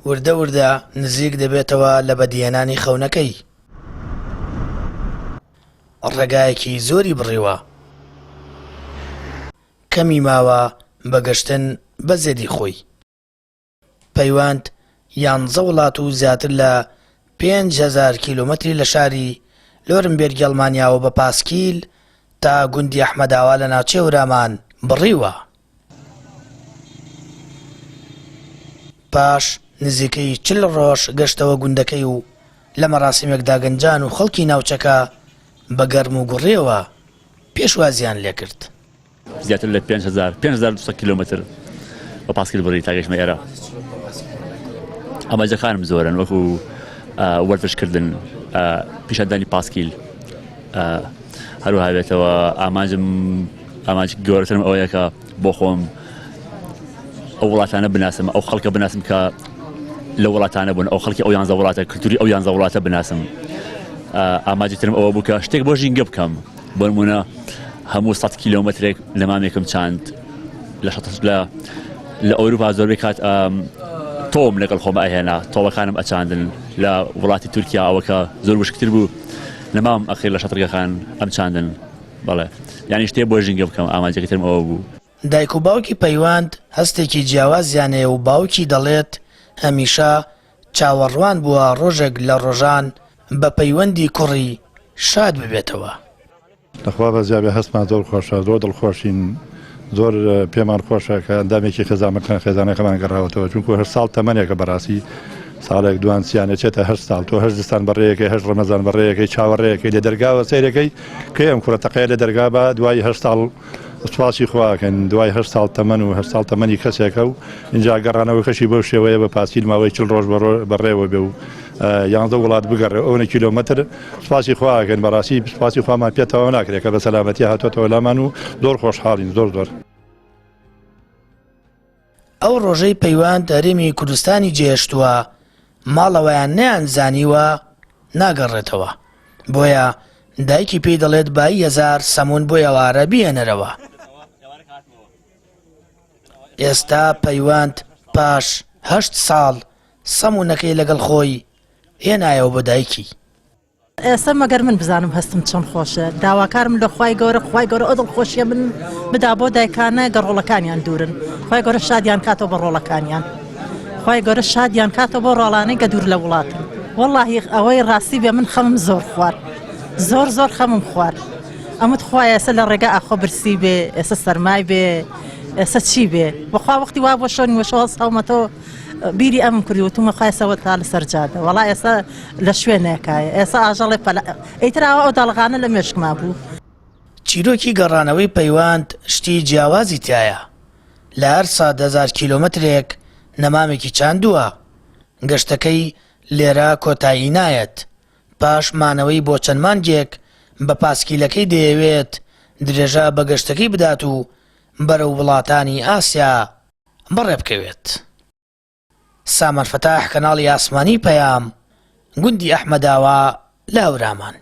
وردە وردە نزیک دەبێتەوە لە بەدیهێنانی خەونەکەی. ڕێگایەکی زۆری بڕیوە. کەمی ماوە بە گەشتن بە زێدی خۆی. پەیوەند یانزە وڵات و زیاتر لە 5000 کیلۆمەتری لە شاری لۆرنبێرگی ئەڵمانیاوە بە پاسکیل تا گوندی ئەحمەداوا لە ناوچەی هەورامان بڕیوە. پاش نزیکەی 40 ڕۆژ گەشتەوە گوندەکەی و لە مەراسیمێکدا گەنجان و خەڵکی ناوچەکە بە گەرم و گوڕیەوە پێشوازیان لێکرد. زیاتر لە 5000 5200 کیلۆمەتر بە پاسکیل بڕی تا گەیشتمە ئێرە. ئامانجەکانم زۆرن وەکو وەرزشکردن، پیشاندانی پاسکیل، هەروەها بێتەوە ئامانجم ئامانج گەورەترم ئەوەیە کە بۆ خۆم ئەو وڵاتانە بناسم ئەو خەڵکە بناسم کە لە وڵاتانە بوون ئەو خەڵکی ئەو یانزە وڵاتە کللتوری ئەو یانزە وڵاتە بناسم ئاماجی ترم ئەوە بوو کە شتێک بۆ ژینگە بکەم بۆ نمونە هەموو 100 کیلۆمەترێک لە مامێکم چاند لە شەتەش لە لە ئەوروپا زۆربەی کات تۆم لەگەڵ خۆم ئەهێنا تۆڵەکانم ئەچاندن لە وڵاتی تورکیا ئەوە کە زۆر وشکتر بوو نەمام ئەخیر لە شەترگەکان ئەم چاندن بەڵێ یانی شتێ بۆ ژینگە بکەم ئامانجەکەی ترم ئەوە بوو. دایک و باوکی پەیوەند هەستێکی جیاوازیان هەیە و باوکی دەڵێت هەمیشە چاوەڕوان بووە ڕۆژێک لە ڕۆژان بە پەیوەندی کوڕی شاد ببێتەوە. لەخوا بەزیا بێ هەستمان زۆر خۆشە زۆر دڵخۆشین زۆر پێمان خۆشە کە ئەندامێکی خێزانەکان خێزانەکەمان گەڕاوەتەوە چونکو هەر ساڵ تەمەنێکە بەڕاستی ساڵێک دوان سیانە چێتە هەر ساڵ تۆ هەر زستان بەڕێیەکەی هەر ڕەمەزان بەڕێیەکەی چاوەڕێیەکەی لە دەرگاوە سەیرەکەی کەی ئەم کوڕە تەقەیە لە دەرگا بە دوای هەر ساڵ سوپاسی خواکەن دوای هەر ساڵ تەمەن و هەر ساڵ تەمەنی کەسێکە و اینجا گەڕانەوەکەشی بەو شێوەیە بە پاسیل ماوەی چل ڕۆژ بەڕێوە بێ و یانزە وڵات بگەڕێ ئەوەنە کیلۆمەتر سوپاسی خوا ئەکەین بەڕاستی سوپاسی خوامان پێ تەواو ناکرێت کە بە سەلامەتی هاتووەتەوە لامان و زۆر خۆشحاڵین زۆر زۆر. ئەو ڕۆژەی پەیوەند هەرێمی کوردستانی جێهێشتووە، ماڵەوەیان نەیانزانیوە ناگەڕێتەوە، بۆیە دایکی پێی دەڵێت بایی هەزار سەمون بۆ ئێوارە بیهێنەرەوە. ئێستا پەیوەند پاش هەشت ساڵ سەمونەکەی لەگەڵ خۆی هێنایەوە بۆ دایکی. ئێستا مەگەر من بزانم هەستم چەند خۆشە داواکارم لە خوای گەورە خوای گەورە ئەو دڵخۆشیە من بدا بۆ دایکانە گە ڕۆڵەکانیان دوورن خوای گەورە شادیان کاتەوە بە ڕۆڵەکانیان خوای گەورە شادیان کاتەوە بۆ ڕۆڵانەی گە دوور لە وڵاتن وەڵاهی ئەوەی ڕاستی بێ من خەمم زۆر خوارد زۆر زۆر خەمم خوارد ئەمت خوایە ئێستا لە ڕێگا ئاخۆ برسی بێ ئێستا سەرمای بێ ئێستا چی بێ بەخوا وەختی وا بۆ شەو نیوەشەو هەڵساومەتەوە بیری ئەمم کردی وتومە خوا ئێستا وەتا لەسەر جادە وەڵا ئێستا لە شوێنێکایە ئێستا ئاژەڵێ پەلە ئیتر ئاوا ئەو داڵغانە لە مێشکما بوو. چیرۆکی گەڕانەوەی پەیوەند شتی جیاوازی تیایە، لە هەر 100,000 کیلۆمەترێک نەمامێکی چاندووە، گەشتەکەی لێرە کۆتایی نایەت، پاش مانەوەی بۆ چەند مانگێک بە پاسکیلەکەی دەیەوێت درێژە بە گەشتەکەی بدات و بەرەو وڵاتانی ئاسیا بەڕێبکەوێت. سامان فەتاح کەناڵی ئاسمانی پەیام، گوندی ئەحمەداوا لە هەورامان.